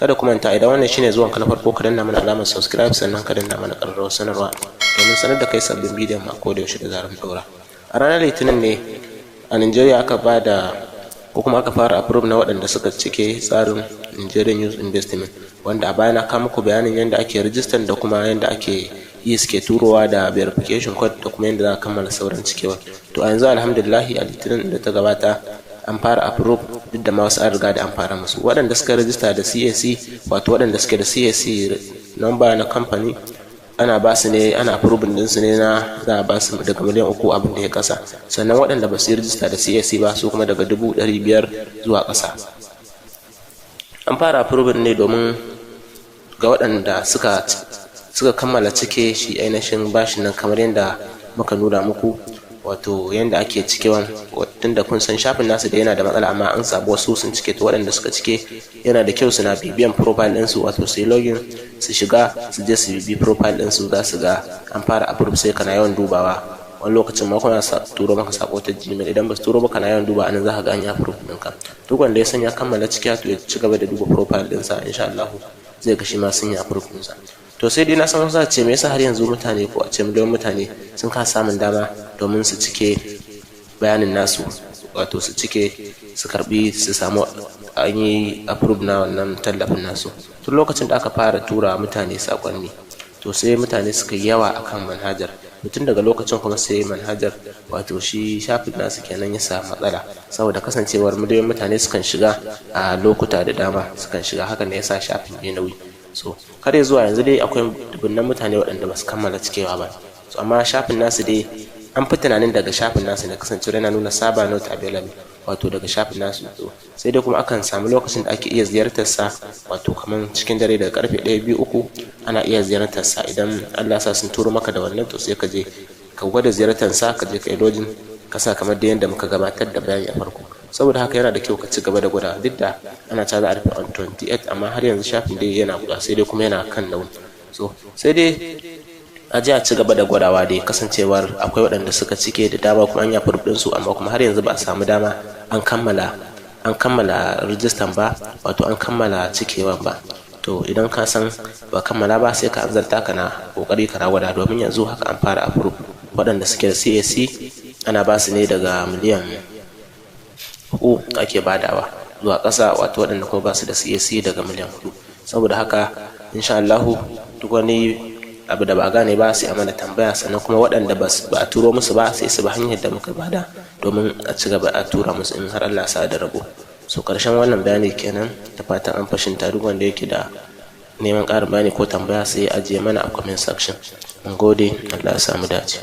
Kada ku manta, idan wannan shine zuwan ka na farko, ka danna mana alamar subscribe, sannan ka danna mana ƙararrawar sanarwa domin sanar da kai sabbin bidiyon mu a koda yaushe da zarar mun ɗaura. A ranar Litinin ne a Nigeria aka ba da ko kuma aka fara approve na waɗanda suka cike tsarin Nigerian Youth Investment, wanda a baya na kawo muku bayanin yadda ake rijistan da kuma yadda ake yi suke turowa da verification code da kuma yadda za a kammala sauran cikewa. To, a yanzu, alhamdulillahi, a Litinin da ta gabata an fara approve, duk da ma wasu an riga da an fara musu. Waɗanda suka rijista da CAC, wato waɗanda suke da CAC number na kamfani, ana ba su ne, ana approving ɗinsu ne na za a ba su daga miliyan 3 abin da ya kasa. Sannan waɗanda ba su yi rijista da CAC ba, su kuma daga 500,000 zuwa ƙasa. An fara approving ne domin ga waɗanda suka kammala cike shi ainihin bashin nan kamar yadda muka nuna muku, wato yadda ake cikewan, tunda kun san shafin nasu da yana da matsala, amma an samu wasu sun cike. To, waɗanda suka cike, yana da kyau suna bibiyan profile ɗinsu, wato su yi login, su shiga, su je su bibi profile ɗinsu, za su ga an fara approve. Sai kana yawan dubawa, wani lokacin ma kuma turo maka sako ta Gmail. Idan ba su turo maka, na yawan duba anan, za ka ga an yi approve ɗinka. Duk wanda ya san ya kammala ciki, to ya ci gaba da duba profile ɗinsa, insha Allah zai ga shi ma sun yi approve ɗinsa. To, sai dai na san wasu ce, me yasa har yanzu mutane, ko a ce miliyoyin mutane, sun kasa samun dama domin su cike bayanin nasu, wato su cike, su karbi, su samu an yi approve na wannan tallafin nasu? Tun lokacin da aka fara tura mutane sakonni, to sai mutane suka yi yawa akan manhajar. Tun daga lokacin kuma sai manhajar, wato shi shafin nasu kenan, ya samu matsala, saboda kasancewar miliyoyin mutane sukan shiga a lokuta da dama sukan shiga. Hakan ne yasa shafin ya nauyi. So har zuwa yanzu dai akwai dubunnan mutane waɗanda ba su kammala cikewa ba. So amma shafin nasu dai, an fi tunanin daga shafin nasu ne, kasancewar yana nuna "server not available", wato daga shafin nasu. To, sai dai kuma akan samu lokacin da ake iya ziyartar sa, wato kamar cikin dare daga karfe 1, 2, 3 ana iya ziyartar sa. Idan Allah ya sa sun turo maka da wannan, to sai ka je ka gwada ziyartar sa, ka je ka yi login, ka sa kamar da yadda muka gabatar da bayani a farko. Saboda haka yana da kyau ka ci gaba da gwada, duk da ana cewa za a rufe on 28, amma har yanzu shafin dai yana buɗa, sai dai kuma yana kan nauyi. So sai dai a je a ci gaba da gwadawa dai, kasancewar akwai waɗanda suka cike da dama kuma an yi approve ɗinsu, amma kuma har yanzu ba a samu dama an kammala rijistan ba, wato an kammala cikewan ba. To, idan ka san ba kammala ba, sai ka hanzarta kana kokari kana gwada, domin yanzu haka an fara approve. Waɗanda suke da CAC, ana ba su ne daga miliyan 3 ake badawa zuwa ƙasa, wato waɗanda kuma ba su da CAC daga miliyan 4. Saboda haka, insha Allahu, duk wani abu da ba gane ba, sai a mana tambaya. Sannan kuma waɗanda ba a turo musu ba, sai su bi hanyar da muka bada domin a ci gaba a tura musu in har Allah sa da rabo. So karshen wannan bayani kenan, da fatan an fahimta. Duk wanda yake da neman ƙarin bayani ko tambaya, sai ya ajiye mana a comment section. Mun gode, Allah ya samu dace.